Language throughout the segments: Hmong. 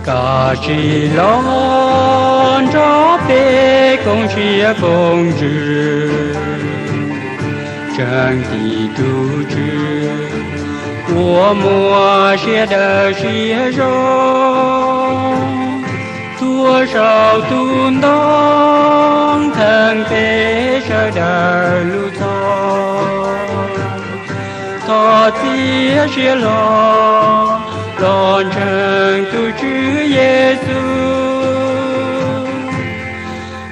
Kav tsij los nrog peb koom siab koom ntsws, tseem tiv tus Tswv uas muaj siab dawb siab zoo, tuav saum tus ntoo theej peb sawv daws lub txhoj. Thov txiav siab hlo los ntseeg tus Tswv Yexus.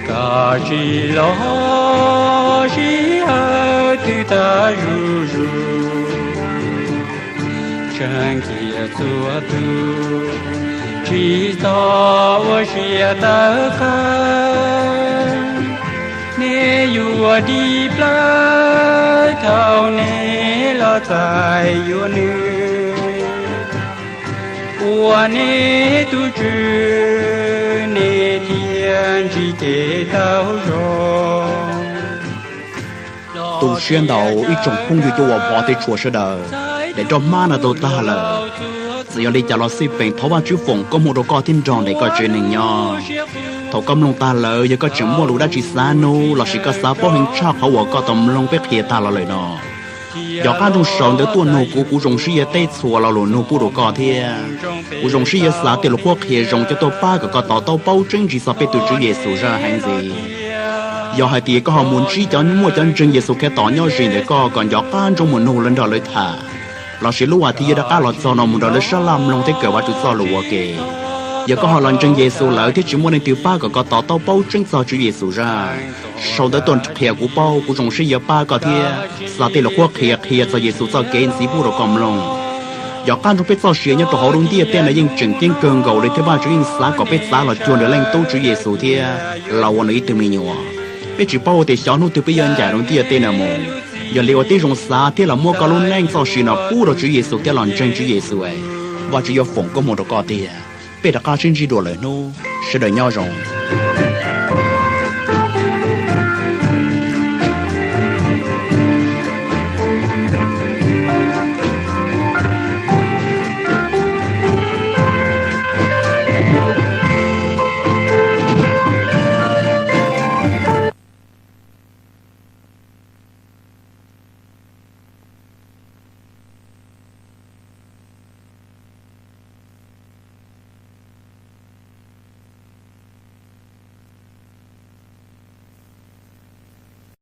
Kav tsij los sij hawm twg tag zuj zus, tseem cia txhua tus tsis txhob ua siab tawv qab. Nej yuav dim plawv thaum nej los txais yuav nws, ua nej tus Tswv, nej thiaj ntsib kev tau zoo. Tu siab ntau ib tsoom phooj ywg cov uas hmov thiab tshua sawv daws. Daim nroj hmab no tau tag lawm. Txawm yog li cas los xij peem thov Vajtswv foom koob hmoov rau koj thiab nrog nraim koj tsev neeg nyob. Thaum koj mloog tag lawm yog koj tseem muaj lus dab tsi xav nug lossis koj xav paub heev tshaj qhov uas koj tau mloog peb qhia tag los lawm no, yog qab nrooj saum ntawd tuaj nug kuv, kuv zoo siab yuav teb txhua lo lus nug pub rau koj thiab. Kuv zoo siab yuav xav tej lus qhuab qhia zoo coj tuaj pab kom koj to taub paub tseeb ntsis txog peb tus Tswv Yexus zaj heev ntxiv. Yog hais tias koj ho mus ntsib cov muaj cov ntseeg Yexus Khetos nyob ze ntawm koj kom nco qab ntsoov mus nug lawv nrog lawv tham, lossis lub as thiv yuav rov qab los txog no mus nrog lawv sab laj mloog thiab kawm Vajtswv txoj lus ua ke. Yog koj ho los ntseeg Yexus lawm thiab tsis muaj leej twg pab kom koj to taub paub tseeb txog Tswv Yexus zaj, sau ntawv tuaj qhia kuv paub, kuv zoo siab yuav pab koj thiab xa tej lus qhuab qhia qhia txog Yexus txoj kev ntxiv pub rau koj mloog. Yog qab nrooj peb txoj sia nyob rau hauv lub ntiaj teb no yeej tseem ceeb kawg nkaus li thiab Vajtswv yeej xav kom peb txav los cuag nws Leej Tub Tswv Yexus thiab los ua nws ib tug me nyuam. Peb tsis paub tias xyov hnub twg peb yuav ncaim rau ntiaj teb no mus. Yog li ua tib zoo xav thiab los muab koj lub neej txoj sia no pub rau Tswv Yexus thiab los ntseeg Tswv Yexus, Vajtswv yuav foom koob hmoov rau koj tiag. Peb rov qab sib ntsib dua lwm hnub, sawv daws nyob zoo.